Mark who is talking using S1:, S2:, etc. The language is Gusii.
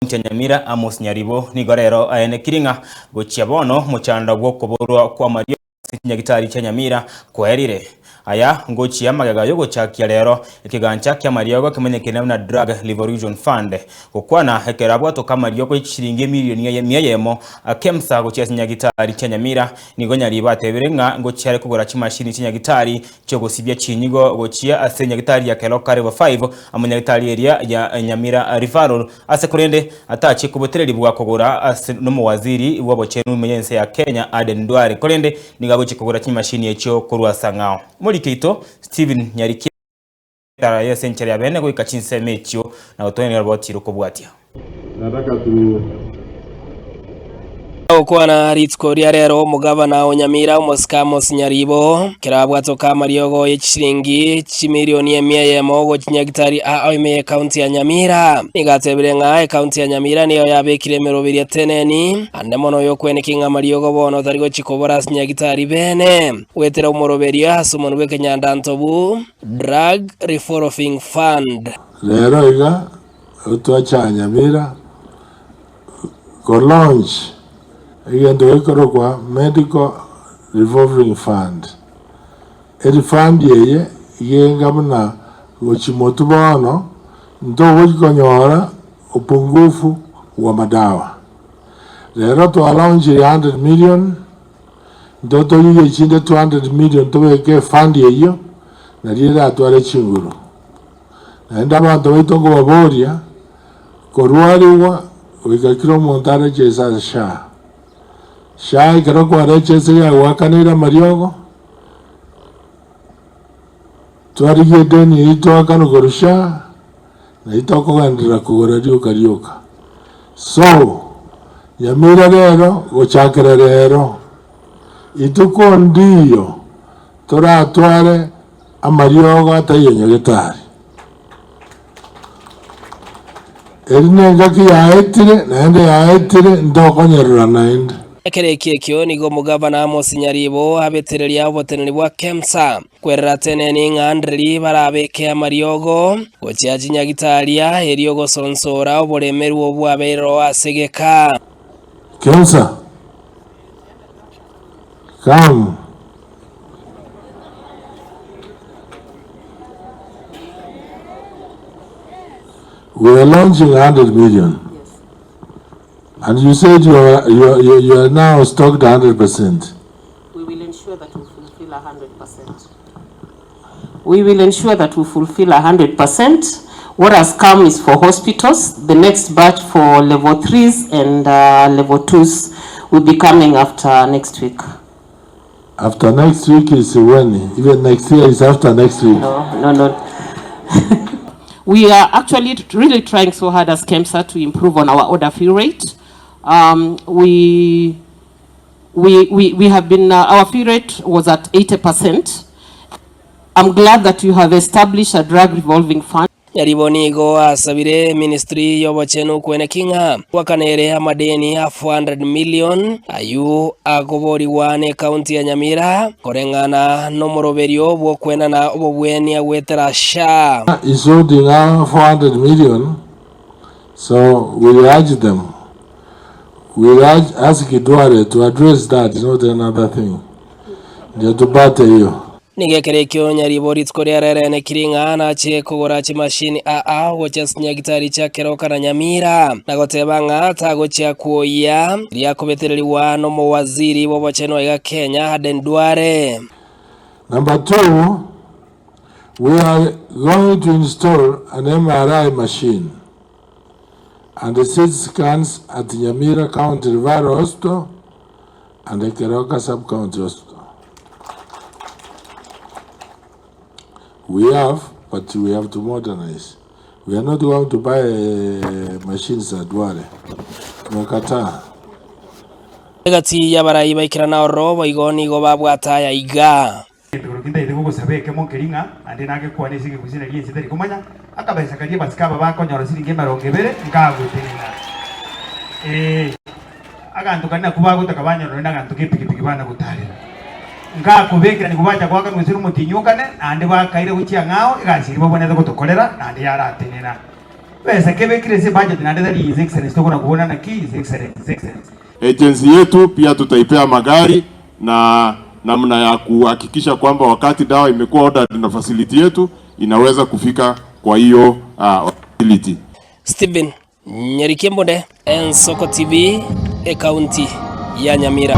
S1: Ekaunti ya Nyamira Amos Nyaribo nigo rero aenekirie ng'a gochia bono omochando bw'okoborwa kw'amariogo ase chinyagitari chia Nyamira kwaerire. Aya ngochia magega y'ogochakia rero ekegancha ki'amariogo kemenyekene buna Drug Revolution Fund gokwana ekero abwatoka amariogo ye chishilingi emilioni emia eyemo KEMSA gochia ase chinyagitari chia Nyamira. Nigo Nyaribo atebire ng'a ngochia are kogora chimashini chinyagitari chi'ogosibia chinyigo gochia ase nyagitari ya Keroka Level 5 amo nyagitari eria ya Nyamira Referral ase korende atachie kobotererigwa kogora ase nomowaziri bw'obochenu ime y'ense ya Kenya Aden Duale korende nigo agochia kogora chimashini echio korwa ase ang'ao. Omoriki oito Stephen Nyarikia Etara ase enchera ya bene goika chinsemo echio na gotoenera roboti rokobwatia.
S2: Nataka tu.
S3: Gokwana rituko ria rero omogabana o Nyamira omosike Amos Nyaribo ekero abwatoka amariogo ye chishilingi chimilioni emia eyemo gochia Nyagitari aa ime ye county ya Nyamira. Nigo atebire ng'a ecounty ya Nyamira niyo yabekire emeroberio eteneni ande mono yokweneki ng'a amariogo bono tari gochia kobora ase Nyagitari bene goetera omoroberio ase omonwe bw'ekenyanda ntobu Drug Revolving Fund.
S2: Rero iga twacha Nyamira ko launch egento gekorokwa Medical Revolving Fund. Erifund eye iga enga buna gochia motwe bono ntogochi konyora upungufu bwa madawa. Rero twa launchire 100 million. Ntotorigie echinde 200 million tobeke efund eyio, nario eratware chinguru. Naende abanto baito nkobaboria, korwarigwa goika kera omonto arechese ase SHA. SHA ekero kwarechese yagoakaneire amariogo, twarigie edeni eyio toakane korwa SHA, nario tokogenderera kogora rioka rioka. So, Nyamira rero gochakera rero, ituko ndiyo toratware amariogo ataiyo nyagetari. Eri nengaki yaetire, naende yaetire, ntokonyerora naende.
S3: Ekero ekio ekio nigo omogavana Amos Nyaribo abetereria oboteneneri bwa Kemsa Kwerera teneni ng'a ndiri barabeke amariogo gochia chinyagitaria, erio gosonsora oboremerwa obwabeire oo ase egeka.
S2: Kemsa, come. We are launching 100 million. And you said you are, you are, you are now stocked 100%.
S4: We will ensure that we fulfill 100%. We will ensure that we fulfill 100%. What has come is for hospitals. The next batch for level 3s and uh, level 2s will be coming after next week.
S2: After next week is when? Even next year is after next week.
S4: No, no, no. we are actually really trying so hard as KEMSA to improve on our order fill rate. Um, we, we, we, we have been, uh, our fill rate was at 80%. I'm glad that you have established a drug revolving fund.
S3: Nyaribo nigo asabire eministry y'obochenu kweneki ng'a gwakanere amadeni a 400 million ayio akoborigwa n'ecounty ya Nyamira koreng'ana nomoroberio bw'okwenana obobwenia goetera SHA.
S2: Is holding our 400 million so we urge them we urge ask Duale to address that not another thing ndio tupate hiyo.
S3: Nigo ekero ekio Nyaribo rituko ria rerenekiri ng'a nachie kogora chimashini aa gochia ase chinyagitari chia Keroka na Nyamira, na goteba ng'a tagochia kwoyia riria akobetererigwa nomowaziri bw'obochenu aiga Kenya Aden Duale.
S2: Number two, we are going to install an MRI machine and CT scans at Nyamira County Referral Hospital and Keroka Sub-County Hospital. We have, but we have to modernize. We are not going to buy uh, machines at Duale. Tumekataa.
S3: Egati y'abarai baikerana ororo boigo nigo babwate aya iga.
S5: Egento kintaete gogosaba ekemo nkeri ng'a naende nagekwane ase egegusi nario ense tari komanya, akabesa karia abasike aba bakonyora siringi emerongo ebere nkagotenena. Ee, aganto karia nakwo bagotaka banyora nonya naganto k'epikipiki bana gotarera. Nkakobekerania kobacha goakanwa ase omotienyi o kane, naende bakaira gochia ang'e ao, egasi eria babwenerete gotokorera naende yaratenena. Besa kebekire ase ebudget naende tari His Excellency tokona kobuna naki His Excellency, His Excellency.
S6: Agency yetu pia tutaipea magari na namna ya kuhakikisha kwamba wakati dawa imekuwa ordered na facility yetu inaweza kufika kwa hiyo facility.
S3: Stephen Nyariki Mbonde, Ensoko TV, Ekaunti ya Nyamira.